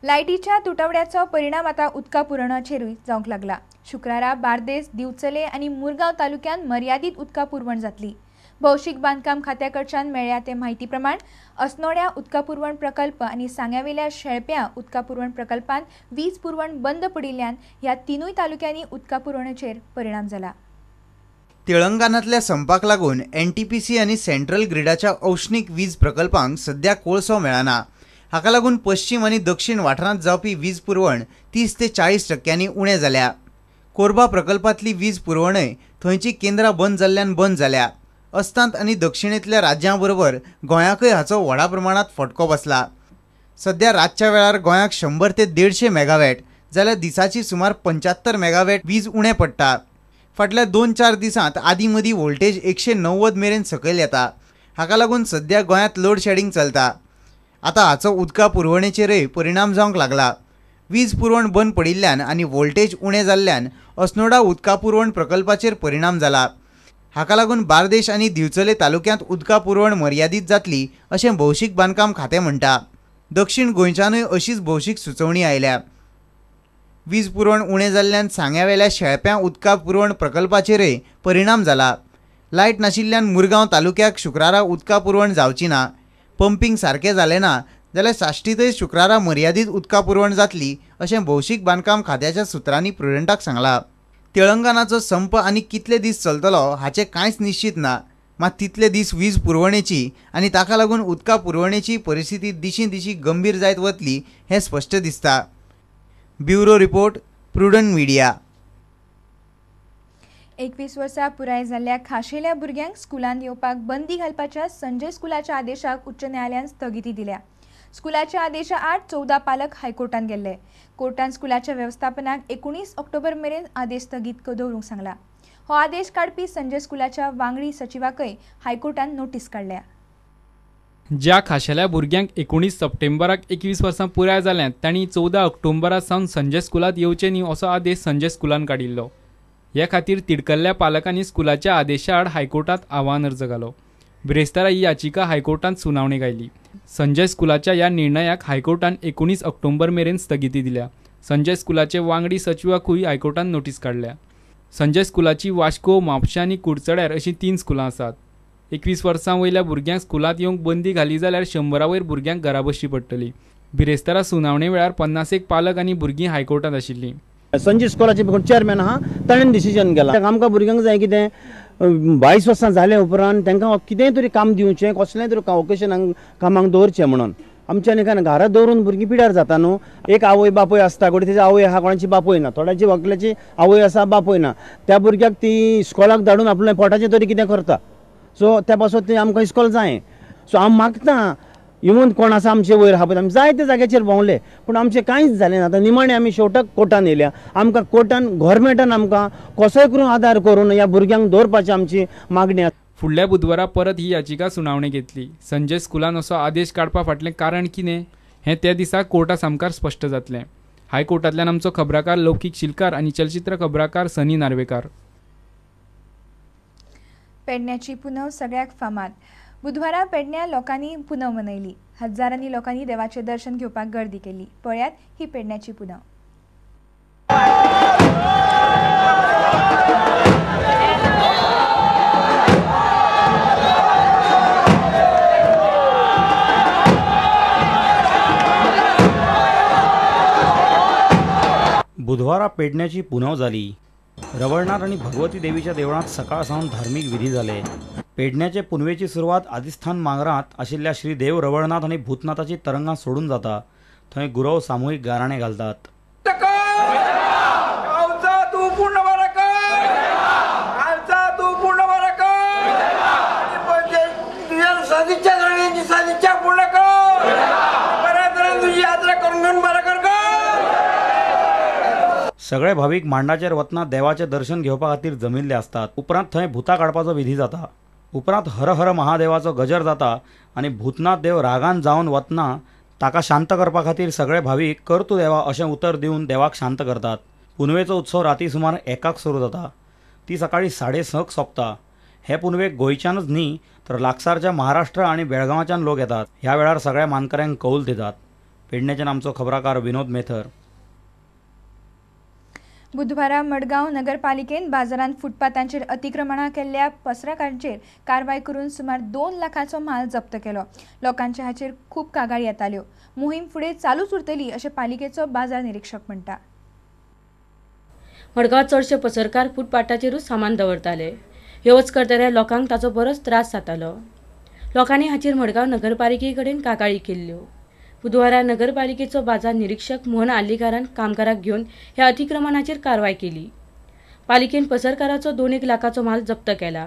लायटीच्या तुटवड्याचो परिणाम आतां उदका पुरवणाचेरूय जावंक लागला. शुक्रारा बार्देस, दिवचले आनी मुरगांव तालुक्यांत मर्यादीत उदका पुरवण जातली. भौशीक बांदकाम खात्या कडच्यान मेळ्ळ्या ते म्हायती प्रमाण अस्नोड्या उदका पुरवण प्रकल्प आनी सांग्यावेल्या शेळप्यां उदका पुरवण प्रकल्पांत वीज पुरवण बंद पडिल्ल्यान ह्या तिनूय तालुक्यांनी उदका पुरवणेचेर परिणाम जाला. तेलंगणांतल्या संपाक लागून एनटीपीसी आनी सेंट्रल ग्रिडाच्या औष्णिक वीज प्रकल्पांक सध्या कोळसो मेळना. हाका लागून पश्चिम आनी दक्षिण वाठारांत जावपी वीज पुरवण 30 ते 40% उणें जाल्या. कोरबा प्रकल्पांतली वीज पुरवणय थंयची केंद्रां बंद जाल्ल्यान बंद जाल्या. अस्तंत आनी दक्षिणेंतल्या राज्यां बरोबर गोंयाकय हाचो व्हडा प्रमाणांत फटको बसला. सध्या रातच्या वेळार गोंयाक 100 ते 150 मेगावॅट जाल्यार दिसाची सुमार 75 मेगावॅट वीज उणें पडटा. फाटल्या 2-4 दिसांत आदीं मदीं व्होल्टेज 190 मेरेन सकयल येता. हाका लागून सध्या गोंयांत लोड शेडिंग चलता. आतां हाचो उदका पुरवणेचेरय परिणाम जावंक लागला. वीज पुरवण बंद पडिल्ल्यान आनी व्होल्टेज उणें जाल्ल्यान अस्नोडा उदका पुरवण प्रकल्पाचेर परिणाम जाला. हाका लागून बार्देश आनी दिवचले तालुक्यांत उदका पुरवण मर्यादीत जातली अशें भौशीक बांदकाम खातें म्हणटा. दक्षिण गोंयच्यानूय अशीच भौशीक सुचोवणी आयल्या. वीज पुरवण उणें जाल्ल्यान सांग्यावेल्या शेळप्यां उदका पुरवण प्रकल्पाचेरय परिणाम जाला. लायट नाशिल्ल्यान मुरगांव तालुक्याक शुक्रारा उदका पुरवण जावची ना. पंपींग सारकें जालें ना जाल्यार साश्टींतय शुक्रारा मर्यादीत उदका पुरवण जातली अशें भौशीक बांदकाम खात्याच्या सुत्रांनी प्रुडंटाक सांगलां. तेलंगणाचो संप आनी कितले दीस चलतलो हाचें कांयच निश्चित ना. मात तितले दीस वीज पुरवणेची आनी ताका लागून उदका पुरवणेची परिस्थिती दिशीं दिशीं गंभीर जायत वतली हें स्पश्ट दिसता. Bureau report, Prudent media. 21 वर्सां पुराय जाल्ल्या खाशेल्या भुरग्यांक स्कुलांत येवपाक बंदी घालपाच्या संजय स्कुलाच्या आदेशाक उच्च न्यायालयान स्थगिती दिल्या. स्कुलाच्या आदेशा आड 14 पालक हायकोर्टांत गेल्ले. कोर्टान स्कुलाच्या वेवस्थापनाक 19 ऑक्टोबर मेरेन आदेश स्थगीत दवरूंक सांगला. हो आदेश काडपी संजय स्कुलाच्या वांगडी सचिवाकय हायकोर्टान नोटीस काडल्या. ज्या खाशेल्या भुरग्यांक 19 सप्टेंबराक 21 वर्सां पुराय जाल्यांत तांणी 14 ऑक्टोबरा सावन संजय स्कुलांत येवचें न्ही असो आदेश संजय स्कुलान काडिल्लो. हे खातीर तिडकल्ल्या पालकांनी स्कुलाच्या आदेशा आड हायकोर्टांत आव्हान अर्ज घालो. बिरेस्तारा ही याचिका हायकोर्टांत सुनावणेक आयली. संजय स्कुलाच्या ह्या निर्णयाक हायकोर्टान 19 ऑक्टोबर मेरेन स्थगिती दिल्या. संजय स्कुलाचे वांगडी सचिवाकूय हायकोर्टान नोटीस काडल्या. संजय स्कुलाची वास्को, म्हापशें आनी कुडचड्यार अशीं 3 स्कुलां आसात. 21 वर्सां वयल्या भुरग्यांक स्कुलांत येवंक बंदी घाली जाल्यार 100 वयर भुरग्यांक घरा बसची पडटली. बिरेस्तारा सुनावणे वेळार 50 पालक आनी भुरगीं हायकोर्टांत आशिल्लीं. संजय स्कुलाचे चेअरमॅन आहा ताणें डिसिजन केलां. आमकां भुरग्यांक जाय कितें 22 वर्सां जाले उपरांत तांकां कितेंय तरी काम दिवचें, कसलेंय तरी वोकेशनाक कामाक दवरचें म्हणून. आमच्यान काय घरा दवरून भुरगीं पिड्यार जाता न्हू. एक आवय बापूय आसता, कोणी तेजी आवय आहा, कोणाची बापूय ना, थोड्यांची व्हंकल्याची आवय आसा बापूय ना. त्या भुरग्याक ती इस्कॉलाक धाडून आपलें पोटाचें तरी कितें करता. सो त्या पासत ती आमकां इस्कॉल जाय. सो हांव मागता इवन कोण आसा आमचे वयर आहा पळय, आमी जायते जाग्याचेर भोंवले पूण आमचें कांयच जालें ना. आतां निमाणें आमी शेवटाक कोर्टान येयल्या. आमकां कोर्टान गोवोरमेंटान आमकां कसोय करून आदार करून ह्या भुरग्यांक दवरपाची आमची मागणी आसा. फुडल्या बुधवारा परत ही याचिका सुनावणेक येतली. संजय स्कुलान असो आदेश काडपा फाटलें कारण कितें हें त्या दिसा कोर्टा सामकार स्पश्ट जातलें. हायकोर्टांतल्यान आमचो खबराकार लौकीक शिलकार आनी चलचित्र खबराकार सनी नार्वेकार. पेडण्याची पुनव सगळ्याक फामाद. बुधवारा पेडण्या लोकांनी पुनव मनयली. हजारांनी लोकांनी देवाचें दर्शन घेवपाक गर्दी केली. पळयात ही पेडण्याची पुनव. बुधवारा पेडण्याची पुनव जाली. रवळनाथ आनी भगवती देवीच्या देवळांत सकाळ सावन धार्मीक विधी जाले. पेडण्याचे पुनवेची सुरवात आदिस्थान मांगरांत आशिल्ल्या श्री देव रवळनाथ आनी भूतनाथाची तरंगां सोडून जाता. थंय गुरव सामुहीक गाराणें घालतात. सगळे भावीक मांडाचेर वतना देवाचें दर्शन घेवपा खातीर जमिल्ले आसतात. उपरांत थंय भुतां काडपाचो विधी जाता. उपरांत हर हर महादेवाचो गजर जाता आनी भूतनाथ देव रागान जावन वतना ताका शांत करपा खातीर सगळे भावीक करतू देवा अशें उतर दिवन देवाक शांत करतात. पुनवेचो उत्सव राती सुमार 1 सुरू जाता. ती सकाळी 6:30 सोंपता. हे पुनवेक गोंयच्यानच न्ही तर लागसारच्या महाराष्ट्र आनी बेळगांवच्यान लोक येतात. ह्या वेळार सगळ्या मानकऱ्यांक कौल दितात. पेडणेच्यान आमचो खबराकार विनोद मेथर. बुधवारा मडगांव नगरपालिकेन बाजारांत फुटपाथांचेर अतिक्रमणां केल्ल्या पसरकारांचेर कारवाय करून सुमार 2 लाखाचो म्हाल जप्त केलो. लोकांच्या हाचेर खूब कागाळी येताल्यो. मोहीम फुडें चालूच उरतली अशें पालिकेचो बाजार निरीक्षक म्हणटा. मडगांव चडशे पसरकार फुटपाथाचेरूच सामान दवरताले. यो वच करतल्या लोकांक ताचो बरोच त्रास जातालो. लोकांनी हाचेर मडगांव नगरपालिके कडेन कागाळी केल्ल्यो. बुधवारा नगरपालिकेचो बाजार निरीक्षक मोहन आर्लेकारान कामगाराक घेवन ह्या अतिक्रमणाचेर कारवाय केली. पालिकेन पसरकाराचो 2 लाखाचो माल जप्त केला.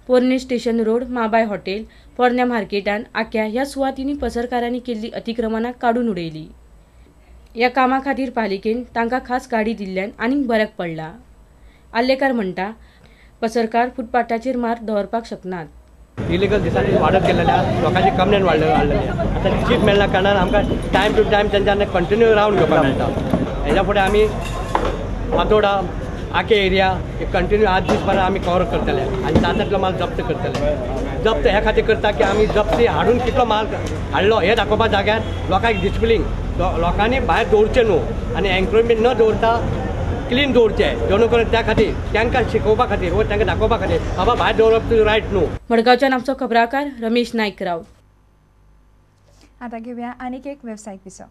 पोरणे स्टेशन रोड, माबाय हॉटेल, पोरण्या मार्केटान, आक्या ह्या सुवातींनी पसरकारांनी केल्ली अतिक्रमणां काडून उडयली. ह्या कामा खातीर पालिकेन तांकां खास गाडी दिल्ल्यान आनीक बऱ्याक पडला. आर्लेकार म्हणटा, पसरकार फुटपाथाचेर मार दवरपाक शकनात. इलिगल दिसांनी वाडत गेल्लेले आसा, लोकांची कंप्लेन वाडलेली आसा. आतां चीप मेळ्ळ्या कारणान आमकां टायम टू टायम तेंच्यान कंटिन्यू रावंड घेवपाक मेळटा. हेज्या फुडें आमी फातोडा आके एरिया कंटिन्यू 8 दीस पर्यंत आमी कवर करतले आनी तातूंतलो माल जप्त करतले. जप्त ह्या खातीर करता की आमी जप्ती हाडून कितलो माल हाडलो हें दाखोवपा जाग्यार लोकांक डिसिप्लीन, लोकांनी भायर दवरचें न्हू आनी एन्क्रोचमेंट न दवरता क्लीन दवरचे, जेणे करून त्या खातीर तांकां शिकोवपा खातीर वा तांकां दाखोवपा खातीर बाबा भायर दवरप तुजें रायट न्हू. मडगांवच्यान आमचो खबराकार रमेश नायक राव. आतां घेवया आनीक एक वेवसायीक विसव.